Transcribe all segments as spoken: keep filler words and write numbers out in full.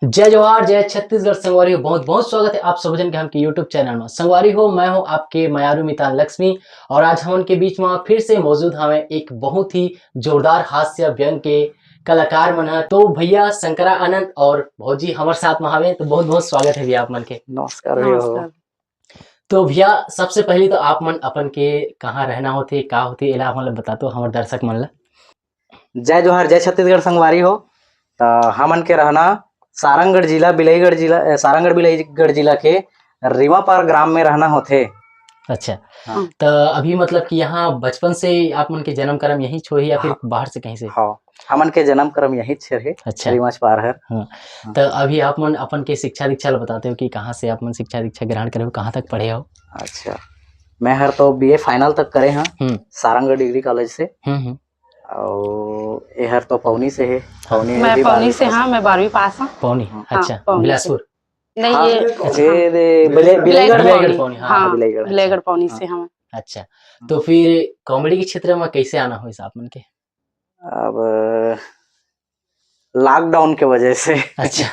जय जोहार, जय छत्तीसगढ़ संगवारी हो, बहुत बहुत स्वागत है आप सब जन के हमके YouTube चैनल में। संगवारी हो, मैं हूं आपके मयारू मितान लक्ष्मी और आज हमन के बीच में फिर से मौजूद हवे एक बहुत ही जोरदार हास्य व्यंग के कलाकार मन ह। तो भैया शंकरा आनंद और भौजी हमर साथ में हवे, तो बहुत बहुत स्वागत है भैया आप मन के। नमस्कार भैया हो। नमस्कार। तो भैया सबसे पहले तो आप मन अपन के कहाँ रहना होथे, का होथे, एला हमन ला बता तो हमर दर्शक मन ला। जय जोहार, जय छत्तीसगढ़ संगवारी हो। त हमन के रहना सारंगढ़ जिला, बिलाईगढ़ जिला, ए, सारंगढ़ बिलाईगढ़ जिला के रीवापार ग्राम में रहना होथे। अच्छा, हाँ। तो अभी मतलब कि यहाँ बचपन से ही आप मन के जन्म कर्म यही छो ही या फिर हाँ। बाहर से कहीं से? हाँ, हमन के जन्म कर्म यही छेर हे, अच्छा, रीवापार हर। तो अभी आप मन अपन के शिक्षा दीक्षा ला बताते हो कि कहाँ से आप मन शिक्षा दीक्षा ग्रहण करे हो, कहाँ तक पढ़े हो? अच्छा, मैं हर तो बीए फाइनल तक करे हाँ हम्म। सारंगढ़ डिग्री कॉलेज से। हम्म हम्म। और ये हर तो पौनी से है, पौनी मैं भी पौनी बारहवीं से, पास। हाँ, मैं बारहवीं पास हूँ। पौनी। हाँ। अच्छा, हाँ, पौनी बिलासपुर। नहीं, हाँ, ये ये दे- बिले- बिलाईगढ़ बिलाईगढ़ पौनी। पौनी, हाँ, हाँ, हाँ। बिलाईगढ़। बिलाईगढ़ पौनी हाँ। से हम। अच्छा, तो फिर कॉमेडी के क्षेत्र में कैसे आना हो इस आप मन के? अब लॉकडाउन के वजह से अच्छा।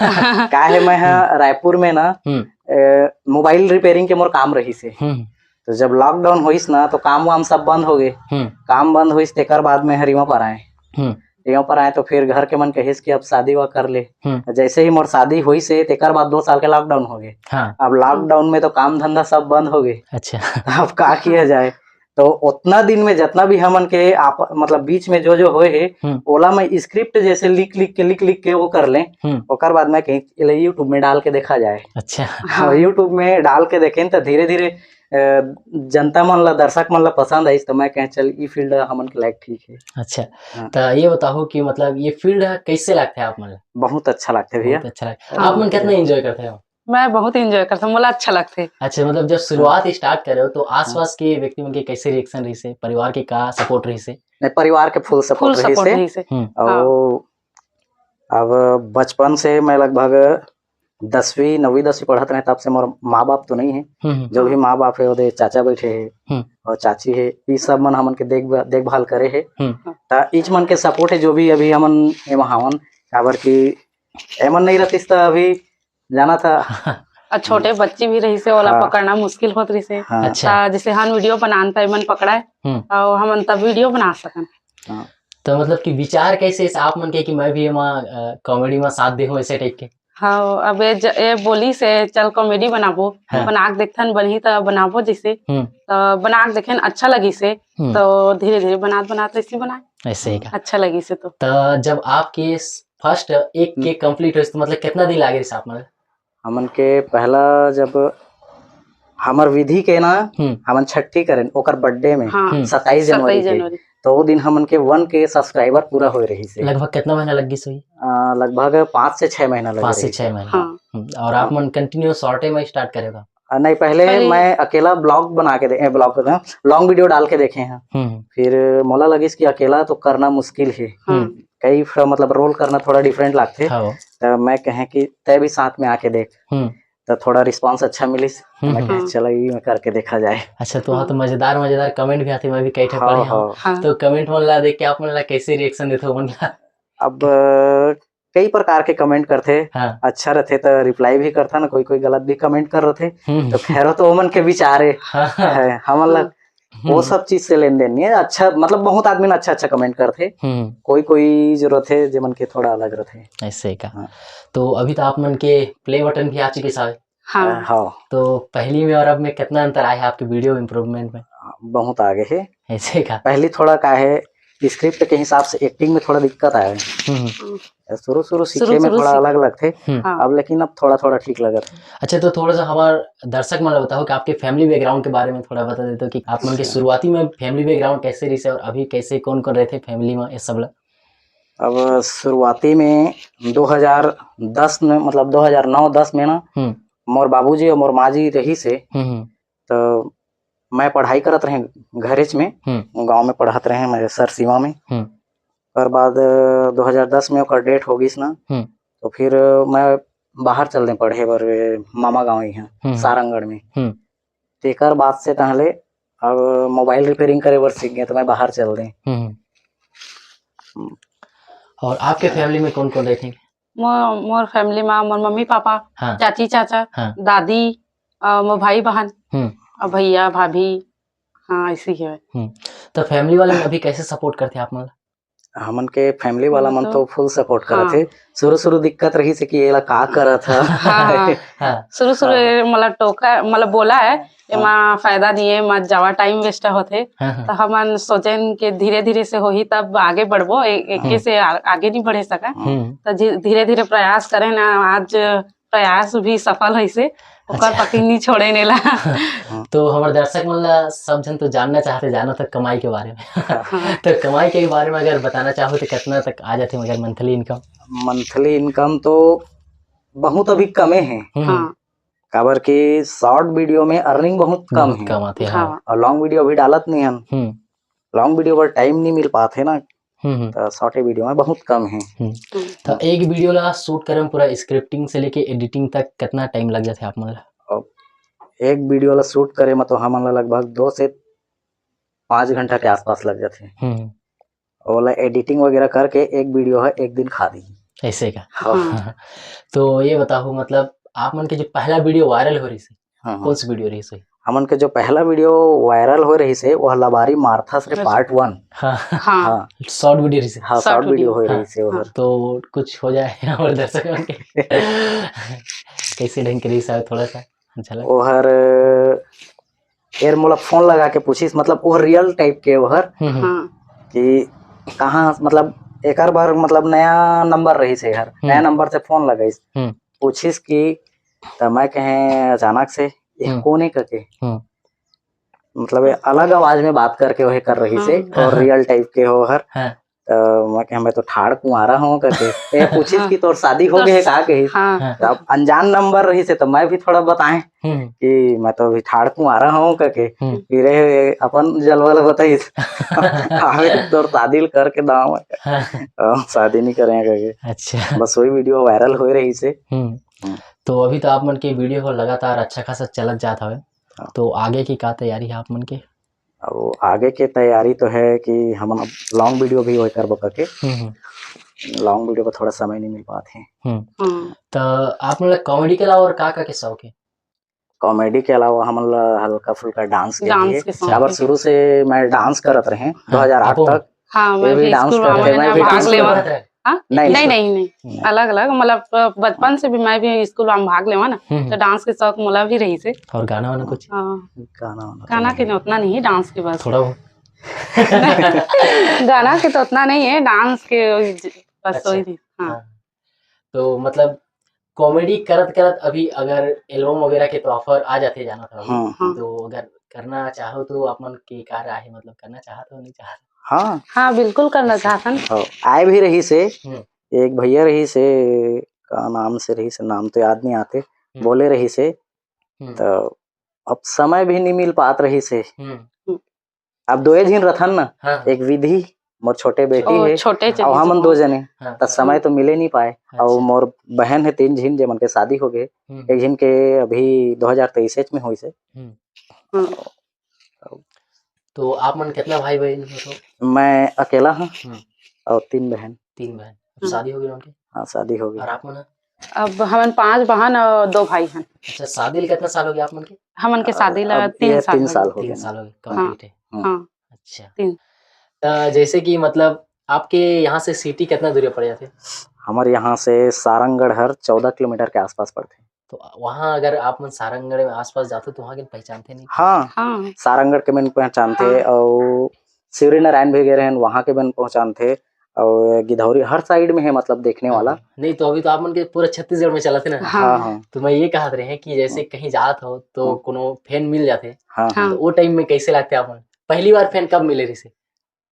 का है, मैं हा रायपुर में ना हम्म। ए, मोबाइल रिपेयरिंग के मोर काम रही से। हम्म तो जब लॉकडाउन होइस ना तो काम वाम सब बंद हो गए। हम्म काम बंद होइस तेकर बाद में रीवापार आए। हम्म रीवापार आए तो फिर घर के मन कहिस कि अब शादी वा कर ले। हम्म। तो जैसे ही मोर शादी होइस हे तेकर बाद दो साल के लॉकडाउन हो गए। हाँ। अब लॉकडाउन में तो काम धंधा सब बंद हो गए। अच्छा। अब का किया जाए? तो उतना दिन में जितना भी हमन के आप मतलब बीच में जो जो होए हे हम्म। ओला मैं स्क्रिप्ट जैसे लिख लिख के लिख लिख के वो कर लें। हम्म। ओकर बाद मैं कहीं यूट्यूब में डाल के देखा जाए। अच्छा। हाँ। यूट्यूब में डाल के देखें तो धीरे धीरे जनता मन ला, दर्शक मन ला पसंद आइस तो मैं कहें चल ई फील्ड हमन के लायक ठीक है। अच्छा, हाँ। तो ये बताओ कि मतलब ये फील्ड कैसे लगता है आप मन ला? बहुत अच्छा लगता है भैया। बहुत अच्छा लगता है। आप मन कितना एंजॉय करते हो? मैं बहुत एंजॉय करता हूँ, मोला अच्छा लगता है। अच्छा, मतलब जब शुरुआत स्टार्ट करे हो तो आसपास के व्यक्ति मन के कैसे रिएक्शन रही से, परिवार के का सपोर्ट रही से? नहीं, परिवार के फुल फुल सपोर्ट रही सपोर्ट से। रही से। हम्म। और अब बचपन से मैं लगभग दसवीं नौवीं दसवीं पढ़त रहे तब से मोर माँ बाप तो नहीं है। हम्म हम्म। जो भी माँ बाप है ओदे चाचा बैठे है हम्म। और चाची है, ई सब मन हमन के देख देखभाल करे है। हम्म। त इच मन के सपोर्ट है जो भी अभी हमन एमा हावन, काबर कि एमन नहीं रहतिस त अभी जाना था। और छोटे बच्ची भी रही से, ओला हाँ। पकड़ना मुश्किल होत रही से। हाँ। अच्छा। ता जैसे हम वीडियो बनान त एमन पकड़ाए हम्म। और हमन तब वीडियो बना सकन। हाँ। तो मतलब कि विचार कैसे इस आप मन के कि मैं भी एमा कॉमेडी में साथ दे हूँ ऐसे टाइप के? हाँ, अब ये ज- ये बोली से चल कॉमेडी बनाबो, हाँ। बना के देखथन बनही त बनाबो जैसे। हम्म। तो बना के देखेन अच्छा लगी से, हम्म। तो धीरे धीरे बनात बनात ऐसे बनाए, ऐसे ही का। अच्छा लगी से तो। तो जब आपके फर्स्ट एक के कंप्लीट हो तो मतलब कितना दिन लागे इस आप मन? हमन के पहला जब हमर विधि के ना हम्म। हमन छठी करेन ओकर बर्थडे में हाँ, हम्म। सत्ताईस जनवरी सत्ताईस के, जनवरी। तो वो दिन हमन के वन के सब्सक्राइबर पूरा होए रही से। लगभग कितना महीना लग गई सोई? आ, लगभग पाँच से छह महीना लगे पाँच से रही छह से। महीना। हाँ। हम्म, और आप मन कंटिन्यू शॉर्टे में स्टार्ट करेगा? आ, नहीं, पहले पहले मैं अकेला ब्लॉग बना के दे ब्लॉग लॉन्ग वीडियो डाल के देखे हैं। हम्म फिर मोला लगिस कि अकेला तो करना मुश्किल है। हाँ। हम्म। कई फ्र- मतलब रोल करना थोड़ा डिफरेंट लगते। हाँ। तो मैं कहें कि तय भी साथ में आके देख, हम्म। तो थोड़ा रिस्पांस अच्छा मिलिस। हम्म, मैं हम्म। कहें चलो ये मैं करके देखा जाए। अच्छा, तो वहाँ तो मजेदार मजेदार कमेंट भी आते, मैं भी कई ठे हाँ, पढ़े हूँ। हाँ। हाँ। तो कमेंट मन ला देख के आप मन ला कैसे रिएक्शन देते हो मन ला? अब अ, कई प्रकार के कमेंट करते, हाँ। अच्छा रहते तो रिप्लाई भी करता ना, कोई कोई गलत भी कमेंट कर रहते, हम्म। तो खैर तो ओमन के विचार है, हाँ, हाँ। है, हमन ला हाँ। वो हम्म। सब चीज से लेन देन नहीं है। अच्छा, मतलब बहुत आदमी ना अच्छा अच्छा कमेंट करते, हम्म। कोई कोई जो रहते जेमन के थोड़ा अलग रहते। ऐसे का। हाँ। तो अभी तो आप मन के प्ले बटन भी आ चुके साहब। हाँ। हाँ, तो पहली में और अब में कितना अंतर आया है आपके वीडियो इम्प्रूवमेंट में? बहुत आगे है। ऐसे का। पहली थोड़ा का है, स्क्रिप्ट के हिसाब से एक्टिंग में थोड़ा दिक्कत आया है। हम्म, हम्म। शुरू शुरू सीखे शुरू में शुरू थोड़ा सीख- अलग लगते, हम्म। हाँ। अब लेकिन अब थोड़ा थोड़ा ठीक लगत है। अच्छा, तो थोड़ा सा हमारे दर्शक मन ला बताओ कि आपके फैमिली बैकग्राउंड के बारे में थोड़ा बता देते हो कि आप मन के अच्छा। शुरुआती में फैमिली बैकग्राउंड कैसे रही से और अभी कैसे कौन कौन रहते फैमिली में, ये सब ला? अब शुरुआती में दो हज़ार दस में, मतलब दो हज़ार नौ दस में ना, हम्म। मोर बाबूजी और मोर माँ जी रही से, हम्म, हम्म। तो मैं पढ़ाई करत रहे घरेच में, हम्म। गांव में पढ़त रहे मैं सरसीवा में। हम्म। ओकर बाद अ, दो हज़ार दस में ओकर डेथ हो गइस ना, हम्म। तो फिर अ, मैं बाहर चल दें पढ़े बर, अ, मामा गांव ही है हम्म। सारंगढ़ में। हम्म। तेकर बाद से तहले अब मोबाइल रिपेयरिंग करे बर सीख गए तो मैं बाहर चल दें। हम्म। और आपके फैमिली में कौन कौन रहते हैं? मोर मोर फैमिली मा मोर मम्मी पापा, हाँ। चाची चाचा, हाँ। दादी, अ, मोर भाई बहन, हम्म। अउ भैया भाभी, हाँ, ऐसी है। हम्म। तो फैमिली वाले अभी कैसे सपोर्ट करते हैं आप मन ला? हमन के फैमिली वाला मन तो फुल सपोर्ट करत हे। शुरू शुरू दिक्कत रहिस हे कि एला का करत ह। हाँ, हाँ। शुरू शुरू हाँ। ये मतलब टोका मतलब बोला है, एमा फायदा नहीं है, एमा जावा टाइम वेस्ट होथे। हाँ, हाँ। तो हमन सोचेन कि धीरे धीरे से होही तब आगे बढ़बो, ए-, एके हम्म। से आ-, आगे नहीं बढ़े सका। हम्म। तो धीरे धीरे प्रयास करेन, आज प्रयास भी सफल होइसे, ओकर अच्छा। पति नहीं छोड़े नेला। तो हमर दर्शक मन ला सब झन तो जानना चाहथे, जानो तक कमाई के बारे में। हाँ। तो कमाई के बारे में अगर बताना चाहो तो कितना तक आ जाथे मगर मंथली इनकम? मंथली इनकम तो बहुत अभी कमे है, हम्म। हाँ। काबर कि शॉर्ट वीडियो में अर्निंग बहुत कम बहुत है। कम आथे, हाँ। हाँ। और लॉन्ग वीडियो अभी डालत नहीं हन। हम्म। लॉन्ग वीडियो बर टाइम नहीं मिल पाथे ना, हम्म, हम्म। तो शॉर्ट वीडियो में बहुत कम है। हम्म। हम्म। तो एक वीडियो ला शूट करे में पूरा स्क्रिप्टिंग से लेके एडिटिंग तक कितना टाइम लग जाथे आप मन ला? अब एक वीडियो ला शूट करे में तो हमन ला लगभग दो से पाँच घंटा के आसपास लग जाथे। हम्म। ओला एडिटिंग वगैरह करके एक वीडियो है, एक दिन खा दी। ऐसे का? हाँ। हाँ। तो ये बताओ, मतलब, आप मन के जो पहला वीडियो वायरल हो रही थी, हाँ, हाँ। कौन सी वीडियो रही सही? हमन के जो पहला वीडियो वायरल हो रही से, वो लबारी मारथा से अच्छा। पार्ट वन। हाँ। हाँ। हाँ। शॉर्ट वीडियो रही से। हाँ, शॉर्ट शॉर्ट वीडियो वीडियो। हो रही हाँ। से, वो हाँ। हर। तो कुछ हो जाए हमारे दर्शक मन के। कैसे ढंग के रही साहब, थोड़ा सा झलक। वो हर, यार, मोला फोन लगा के पूछिस, मतलब, वो रियल टाइप के वो हर हम्म, हम्म। हाँ। कि कहाँ, मतलब, एकर बर, मतलब, नया नंबर रही से हर, हम्म। नया नंबर से फोन लगाइस। हम्म। पूछिस कि, त मैं कहे, "अचानक से, ये हम्म। कौन है?" करके। हम्म। मतलब, ये अलग आवाज में बात करके वही कर रही से, हाँ। और रियल टाइप के हो हर। हाँ। त मैं कहे, "मैं तो ठाड़ कुंवारा हूँ," करके। ये पूछिस हाँ। कि, "तोर शादी हो तो गए है का?" कही। हाँ। हाँ। त अब अनजान नंबर रही से, तो मैं भी थोड़ा बताएं हम्म। कि, "मैं तो अभी ठाड़ कुंवारा हूँ," करके। हम्म। फिर ये अपन जलवा ला बताइस। "अबे, तोर शादी ल करके दाम है।" हाँ। "हम शादी नहीं करे हैं," करके। अच्छा। बस वही वीडियो वायरल हो रही से। हम्म। हम्म। तो अभी तो आप मन के वीडियो हो लगातार अच्छा खासा चलत जात हवे। हाँ। तो आगे की का तैयारी है आप मन के? अब आगे के तैयारी तो है कि हमन अब लॉन्ग वीडियो भी वही करबो करके। हम्म, हम्म। लॉन्ग वीडियो पर थोड़ा समय नहीं मिल पात है। हम्म। हम्म। तो आप मन ला कॉमेडी के अलावा और का का के शौक है? कॉमेडी के अलावा हमन ला हल्का फुल्का डांस के डांस भी है। के शौक काबर है। शुरू से मैं डांस करत रहे, हाँ, दो हज़ार आठ आपो? तक। हाँ, ये मैं भी भी डांस स्कूल करते, में मैं ना भी भाग डांस लेवा। करते। हाँ? नहीं, नहीं, नहीं। नहीं, नहीं। नहीं। अलग-अलग, मतलब, अ, बचपन से भी मैं भी स्कूल में भाग लेवा ना, हम्म, हम्म। तो डांस के शौक मोला भी रही से। और गाना वाना कुछ? हाँ। गाना वाना तो गाना के नहीं। उतना नहीं है, डांस के बस। थोड़ा बहुत। गाना के तो उतना नहीं है, डांस के वही ज-, बस अच्छा। वही थी। हाँ। हाँ। तो मतलब कॉमेडी करत करत अभी अगर एल्बम वगैरह के तो ऑफर आ जाथे, जाना था अभी। हाँ। हाँ। तो अगर करना चाहो तो आप मन के का राय है, मतलब करना चाहत हो, नहीं चाहत? हाँ। हाँ, बिल्कुल करना अच्छा। चाहथन। हाँ, आए भी रही से, हम्म। एक भैया रही से, का नाम से रही से, नाम तो याद नहीं आते, हम्म। बोले रही से, हम्म। तो अब समय भी नहीं मिल पात रही से। हम्म। अब दोए झिन रथन ना, हाँ। एक विधि, मोर छोटे बेटी ओ, है, छोटे हाँ। जने और हमन से। दो जने, हाँ। त समय तो मिले नहीं पाए। अच्छा। और मोर बहन है तीन झिन, जे मन के शादी हो गए। हम्म। एक झिन के अभी दो हज़ार तेईस में होइस हे। हम्म। हम्म। तो आप मन कितना भाई बहन हो तो? मैं अकेला हूँ हम्म। और तीन बहन। तीन बहन। अब हम्म। शादी हो गई उनकी? हाँ, शादी हो गई। और आप मन? अब हमन पांच बहन और दो भाई हन। अच्छा, शादी ले कितना साल हो गया आप मन के? हमन के शादी ला अब तीन ये साल तीन हो साल गए। हो तीन गए ना। साल हो गए, हाँ। कंप्लीट है। हम्म। हाँ। अच्छा। तीन। त जैसे कि मतलब आपके यहाँ से सिटी कितना दूरी पड़ जाथे? हमर यहाँ से सारंगढ़ हर चौदह किलोमीटर के आसपास पड़थे। तो वहाँ अगर आप मन सारंगढ़ में आसपास जाते तो वहाँ के पहचानते नहीं? हाँ, हाँ। सारंगढ़ के मन पहचानते हाँ। और शिवरी नारायण भी गए रहन, वहाँ के मन पहचानते और गिधौरी हर साइड में है, मतलब, देखने वाला। हाँ। नहीं तो अभी तो आप मन के पूरा छत्तीसगढ़ में चलत हे ना। हाँ। हाँ, हाँ। तो मैं ये कहत रहे कि जैसे हाँ। कहीं जात हो तो हाँ। कोनो फैन मिल जाथे। हाँ, हाँ। हाँ। तो वो टाइम में कैसे लगथे आप मन? पहली बार फैन कब मिले रहिसे?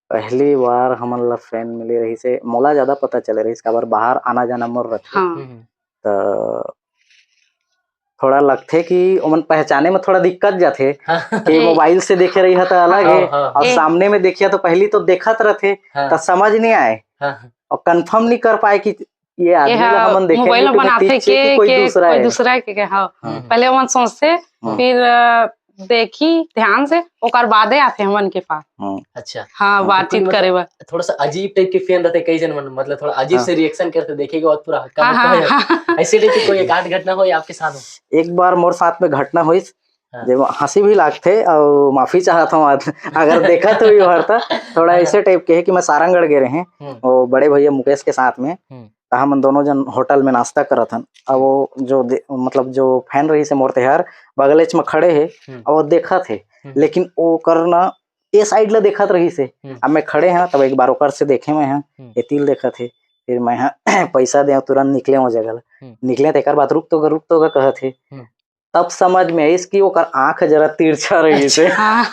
पहली बार हमन ला फैन मिले रहिसे, मोला ज्यादा पता चले रहिस, काबर बाहर आना जाना मोर रथे। हाँ। हम्म। त थोड़ा लगथे कि ओमन पहचाने में थोड़ा दिक्कत जाथे हाँ। कि मोबाइल से देखे रही त अलग हाँ, है, हाँ। और ए- सामने में देखिया तो पहली तो देखत रथे, हाँ। त समझ नहीं आए हाँ। और कंफर्म नहीं कर पाए कि ये आदमी ये ला हाँ, हमन देखे मोबाइल में YouTube में बनाथे तीस के, कि कोई के, दूसरा कोई है। दूसरा के, के, हाँ। हाँ। पहले ओमन सोचथे, हाँ। फिर, अ, देखी ध्यान से, ओकर बादे आथे हमन के पास। हम्म। अच्छा। हाँ, तो बातचीत कोई करे मतलब बर। थोड़ा सा अजीब टाइप के फैन रहते, कई जन मन मतलब थोड़ा अजीब हाँ। से रिएक्शन करते, देखेगा और पूरा का हाँ, होता है? हाँ। ऐसे टाइप के कोई एक आध घटना हो या आपके साथ हो? एक बार मोर साथ में घटना होइस, हाँ। जब हंसी भी लागथे और माफी चाहत हूँ आज, अगर देखत हो ये वार्ता, थोड़ा हाँ। ऐसे टाइप के है कि मैं सारंगढ़ गे रहे, हम्म। वो बड़े भैया मुकेश के साथ में, हम्म। त हमन दोनों जन होटल में नाश्ता करत हन। अब वो जो दे- मतलब जो फैन रहिस हे मोर, तेहर बगलेच में खड़े हे, हम्म। और वो देखत हे, हम्म। लेकिन वो करना ए साइड ला देखत रहिस हे। हम्म। अब मैं खड़े हैं, तब एक बार ओकर से देखे मैं, हाँ, हम्म। एती ल देखत हे, फिर मैं, हाँ, पैसा दे तुरंत निकले वो जगह ला। हम्म। निकले, तेकर बाद रुक तो गा, रुक तो गा कहत हे। हम्म। तब समझ में आइस कि ओकर आंख जरा तिरछा रहिस हे। हाँ।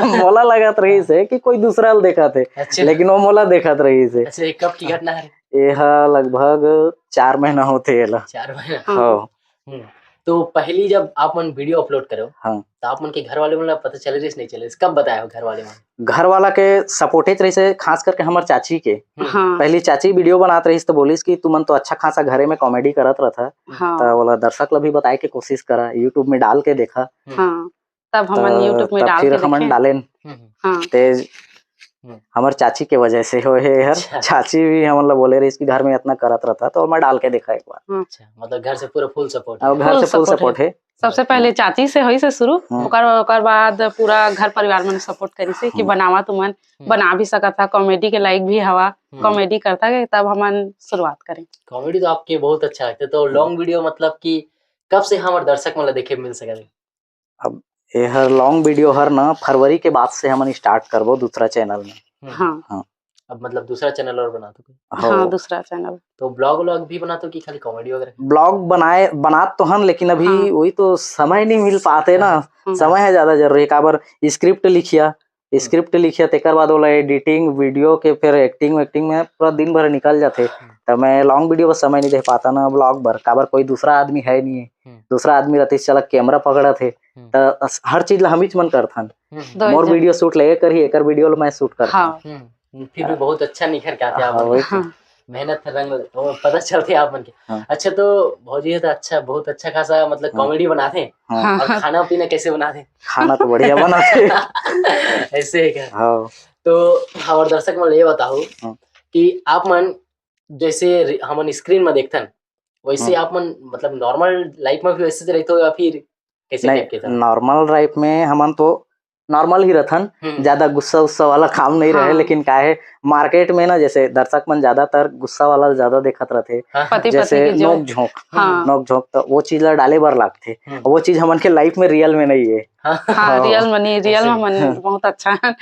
मोला लगत रहिस हे कि कोई दूसरा ल देखत हे, अच्छा। लेकिन वो मोला देखत रहिस हे। अच्छा, ये कब की घटना है? ये हा लगभग चार महीना होथे एला। चार महीना। हाँ। हाँ। हम्म। तो पहली जब आप मन वीडियो अपलोड करो, हाँ। तो आप मन के घर वाले मन ला पता चले रहिस, नहीं चले रहिस? कब बताया हो घर वाले मन? घर वाला के सपोर्टेज रहिस हे, खास करके हमर चाची के। हम्म। हाँ। पहली चाची वीडियो बनात रहिस तो बोलिस कि तुमन तो अच्छा खासा घरे में कॉमेडी करत रहथा, हाँ। त ओला दर्शक ला भी बताए के कोशिश करा, YouTube में डाल के देखा। हम्म। हाँ, तब हमन त- YouTube में तब डाल फिर के हमन देखे। डालेन। हम्म, हम्म। हाँ। तेज हम्म। हमर चाची के वजह से होए हे हर। अच्छा। चाची भी हमन ला बोले रहिस कि घर में इतना करत रहथा, तो मैं डाल के देखा एक बार। अच्छा, मतलब घर से पूरा फुल सपोर्ट। और घर Full से फुल support सपोर्ट है। सबसे पहले चाची से होइस हे शुरू, हम्म। ओकर ओकर बाद पूरा घर परिवार मन सपोर्ट करिस हे कि हम्म। बनावा तुमन, हम्म। बना भी सकत हा, कॉमेडी के लायक भी हवा, हम्म। कॉमेडी करथा के, तब हमन शुरुआत करें। कॉमेडी तो आपके बहुत अच्छा लगता है। तो लॉन्ग वीडियो मतलब कि कब से हमर दर्शक मन ला देखे मिल सकत है? अब ये हर लॉन्ग वीडियो हर ना फरवरी के बाद से हमन स्टार्ट करबो दूसरा चैनल में। हम्म। हाँ। अब मतलब दूसरा चैनल और बना तो कोई? हाँ, दूसरा चैनल। तो ब्लॉग व्लॉग भी बना तो कि खाली कॉमेडी वगैरह? ब्लॉग बनाए, बनात तो हन, लेकिन अभी हाँ। वही तो समय नहीं मिल पाते ना। हाँ। समय है ज्यादा जरूरी, काबर स्क्रिप्ट लिखिया, हम्म। स्क्रिप्ट लिखिया, तेकर बाद ओला एडिटिंग, वीडियो के, फिर एक्टिंग वैक्टिंग में पूरा दिन भर निकल जाते। हम्म। तो मैं लॉन्ग वीडियो बर समय नहीं दे पाता ना ब्लॉग बर, काबर कोई दूसरा आदमी है नहीं है। हम्म। दूसरा आदमी रहते चला कैमरा पकड़त है, हम्म। तो हर चीज ला हम ही मन करथन। हम्म। दो मोर जन। वीडियो शूट लगे करही, एकर वीडियो ला मैं शूट करथन। हाँ। हम्म, फिर भी बहुत अच्छा निखर के आते आप हाँ, मन वही के। तो। हाँ। मेहनत रंग वो पता चलते आप मन के। हाँ। अच्छा, तो भौजी है तो अच्छा, बहुत अच्छा खासा मतलब हाँ। कॉमेडी बनाते हैं। हाँ। हाँ। और खाना पीना कैसे बनाते हैं? खाना तो बढ़िया बनाते। ऐसे है क्या? हाँ। तो हमारे दर्शक मन ये बताओ हाँ। कि आप मन जैसे रि- हमन स्क्रीन में देखथन, वैसे हाँ। आप मन मतलब नॉर्मल लाइफ में भी वैसे रहते हो या फिर कैसे नहीं, टाइप के था? नॉर्मल लाइफ में हमन तो नॉर्मल ही रथन, हम्म। ज्यादा गुस्सा उस्सा वाला काम नहीं रहे, हाँ। लेकिन का है, मार्केट में ना, जैसे दर्शक मन ज्यादातर गुस्सा वाला ज्यादा देखत रहते, हाँ, हाँ। पति जैसे पत्नी के जो नोक झोंक, हाँ। नोक झोंक, तो वो चीज ला डाले बर लागथे। हम्म। वो चीज हमन के लाइफ में रियल में नहीं है। हाँ। हाँ, हाँ। रियल में नहीं, रियल ऐसे में ही। मन बहुत अच्छा है।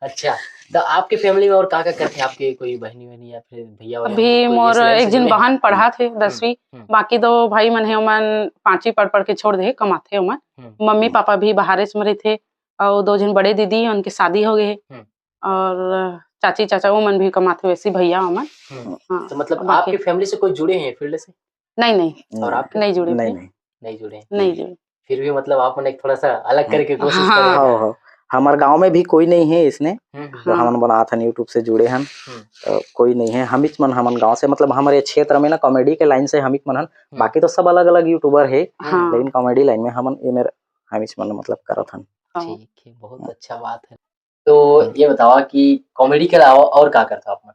अच्छा, तो आपके फैमिली में और का का करते हैं? आपके कोई बहनी वहनी या फिर भैया वगैरह? अभी कोई मोर ऐसे लाइन एक से झिन जुड़े हैं? बहन पढ़ात हे दसवीं, हम्म। बाकी दो भाई मन हे, ओमन पांचवी पढ़ पढ़ के छोड़ दे, कमाथे ओमन। हम्म। मम्मी पापा भी बाहरेच में रहिथे, अउ दो झिन बड़े दीदी, उनके शादी हो गए हे। हम्म। और चाची चाचा ओमन भी कमाथे, वैसे भैया ओमन। हम्म। हाँ, तो मतलब बाकी आपके फैमिली से कोई जुड़े हैं फील्ड से? नहीं, नहीं, और आपके? नहीं जुड़े नहीं, थे। नहीं। नहीं जुड़े हैं। नहीं जुड़े। फिर भी मतलब आप मन एक थोड़ा सा अलग हाँ। करके कोशिश हाँ। करें। हाँ, हाँ। हमार गांव में भी कोई नहीं है इसने, हम्म, जो हाँ। हमन बनात हन YouTube से जुड़े हन। हम्म। तो कोई नहीं है, हम ही मन हमन गांव से, मतलब हमारे क्षेत्र में ना कॉमेडी के लाइन से हम ही मन हन। हम्म। बाकी तो सब अलग-अलग यूट्यूबर है, हम्म। हाँ। लेकिन कॉमेडी लाइन में हमन ये मेरे हम ही मन मतलब करत हन। हाँ। ठीक है, बहुत अच्छा बात है। तो ये बताओ कि कॉमेडी के अलावा और का करता आप मन?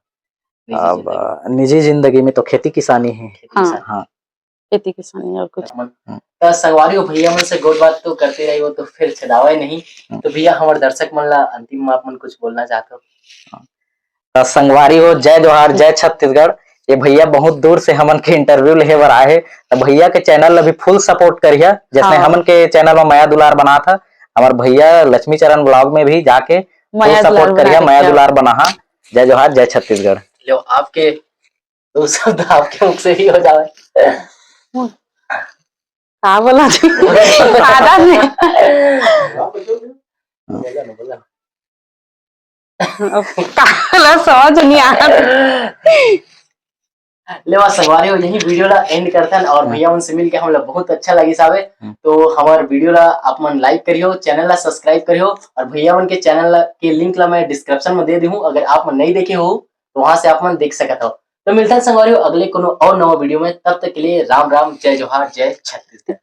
निजी अब, जिंदगी में। निजी जिंदगी में तो खेती किसानी है। खेती हाँ। किसानी। हाँ। खेती किसानी और कुछ। मन। हम्म। तो संगवारी हो, भैया मन से गोठ बात तो करते रही हो, तो फिर छदावे नहीं। हम्म। तो भैया, हमारे दर्शक मन ला अंतिम में आप मन कुछ बोलना चाहते हो? त संगवारी हो, जय जोहार, जय छत्तीसगढ़। ये भैया बहुत दूर से हमन के इंटरव्यू लेहे बर आए हे, त भैया के चैनल ला भी फुल सपोर्ट करिहा, जैसे हाँ। हमन के चैनल में मया दुलार बनात ह, हमार भैया लक्ष्मी चरण ब्लॉग में भी जाके फुल मया दुलार सपोर्ट करिहा, बना मया के दुलार बनाहा। जय जोहार, जय छत्तीसगढ़। लो, आपके दो शब्द आपके मुख से ही हो जावे। का बोला जी? आधा नहीं। बोला ना, बोला ना। अब काला समझ नहीं आया। ले बस संगवारी हो, यही वीडियो ला एंड करथन और भैया मन से मिलके हमला बहुत अच्छा लगिस हावे। हम्म। तो हमार वीडियो ला आप मन लाइक करियो, चैनल ला सब्सक्राइब करियो और भैया मन के चैनल ला के लिंक ला मैं डिस्क्रिप्शन में दे देहूँ, अगर आप मन नहीं देखे हो तो वहां से आप मन देख सकत हो। तो मिलथन संगवारी हो अगले कोनो और नवा वीडियो में, तब तक के लिए राम राम, जय जोहार, जय छत्तीसगढ़।